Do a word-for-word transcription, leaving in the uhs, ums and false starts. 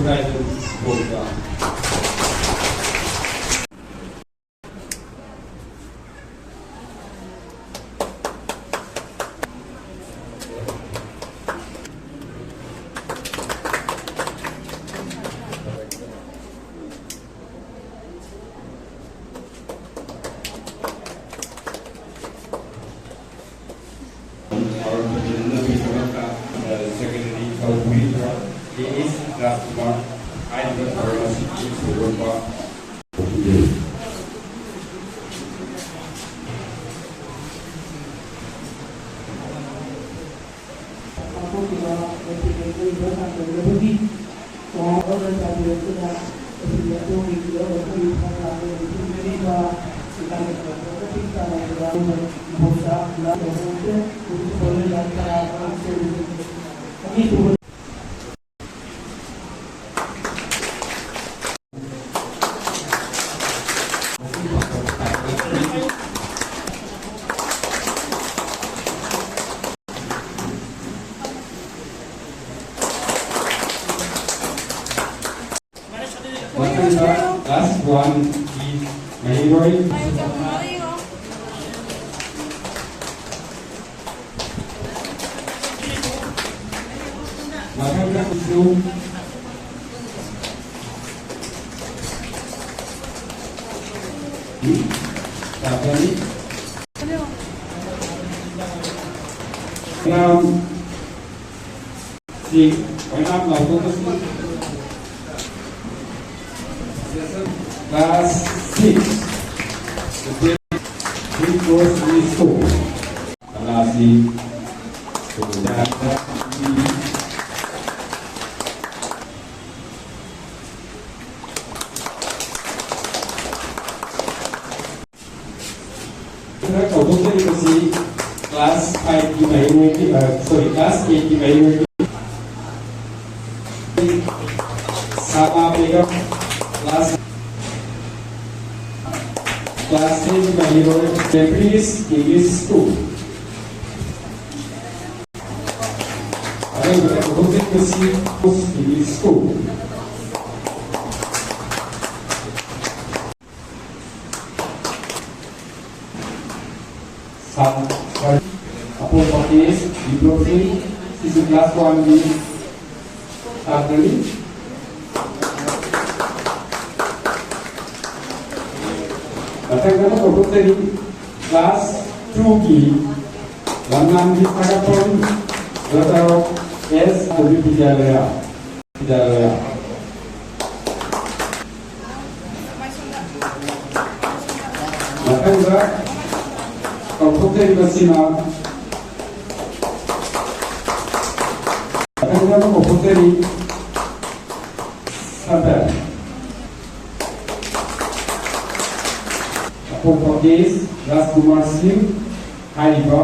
ꯍꯥꯏꯗꯨ ꯄꯣꯠꯇ꯫ Our President of the, uh, Secretary, Kaubui, A S Rajkumar, ꯍꯥꯏꯔꯤꯕ ꯊꯧꯔꯝ ꯑꯁꯤꯒꯤ ꯊꯧꯔꯝ ꯄꯥꯡꯊꯣꯛꯈꯤꯕ ꯃꯁꯤꯒꯤ ꯑꯀꯣꯏꯕ ꯁꯥꯟꯗꯣꯛꯅꯕꯒꯤ ꯊꯧꯔꯝ ꯑꯃ ꯆꯥꯕꯤꯔꯛꯇꯨꯅ ꯃꯁꯤꯒꯤ ꯑꯗꯣꯝꯒꯤ ꯈꯨꯗꯝ ꯑꯁꯤ ꯃꯈꯥ ꯇꯥꯅ ꯂꯩꯁꯤꯟꯕꯤꯔꯤꯕ ꯂꯩꯀꯥꯏꯒꯤ ꯃꯇꯤꯛ ꯆꯥꯅ ꯂꯩꯕ ꯃꯍꯧꯁꯥ ꯂꯥꯛꯂꯕꯁꯦ ꯃꯨꯅꯤꯁꯤꯄꯥꯜ ꯂꯩꯕꯥꯛ ꯇꯔꯥ ꯇꯔꯨꯛ ꯁꯦꯝꯂꯤꯕ ꯑꯅꯤꯁꯨꯕ ꯃꯊꯪꯗ class one ꯒꯤ ꯃꯍꯩꯔꯣꯏ ꯃꯊꯪꯗ ꯏꯁꯨ ꯇꯥꯛꯀꯅꯤ꯫ ꯁꯤ ꯑꯣꯏꯅꯥꯝ ꯂꯥꯎꯊꯣꯛꯄꯁꯤ class six, Saint Rose English School꯫ ꯀꯂꯥꯁꯤ ꯈꯔ ꯀꯧꯊꯣꯛꯆꯔꯤꯕꯁꯤ class five ꯀꯤ ꯃꯍꯩꯔꯣꯏꯒꯤ, ꯑ, sorry, class eight ꯀꯤ ꯃꯍꯩꯔꯣꯏꯒꯤ ꯁꯥꯃꯥ ꯕꯦꯒꯝ, class, class ten ꯀꯤ ꯃꯍꯩꯔꯣꯏ, Caprice English School꯫ ꯑꯔꯣꯏꯕꯗ ꯀꯧꯊꯣꯛꯆꯔꯤꯕꯁꯤ English School꯫ ꯑꯄꯣꯛꯄ ꯀꯦ ꯕꯤꯄ꯭ꯂꯣꯞꯁꯤꯡ, ꯁꯤꯁꯨ class one ꯒꯤ ꯁꯥꯇ꯭ꯔꯅꯤ꯫ ꯃꯊꯪꯗ ꯑꯃ ꯀꯧꯊꯣꯛꯆꯔꯤ, class two ꯒꯤ ꯂꯝꯉꯥꯝꯒꯤ ꯁꯥꯒꯠꯐꯝ, ꯗꯣꯛꯇꯔ ꯑꯦꯁ ꯀꯣꯕꯤ ꯕꯤꯗ꯭ꯌꯥꯂꯌꯥ꯫ ꯕꯤꯗ꯭ꯌꯥꯂꯌꯥ꯫ ꯃꯊꯪꯗ ꯀꯧꯊꯣꯛꯆꯔꯤꯕꯁꯤꯅ, ꯃꯊꯪꯗ ꯑꯃ ꯀꯧꯊꯣꯛꯆꯔꯤ, ꯁꯥꯇ꯭ꯔ ꯑꯄꯣꯛꯄ ꯀꯦ ꯔꯥꯖꯀꯨꯃꯥꯔ ꯁꯤꯡ ꯍꯥꯏꯔꯤꯕ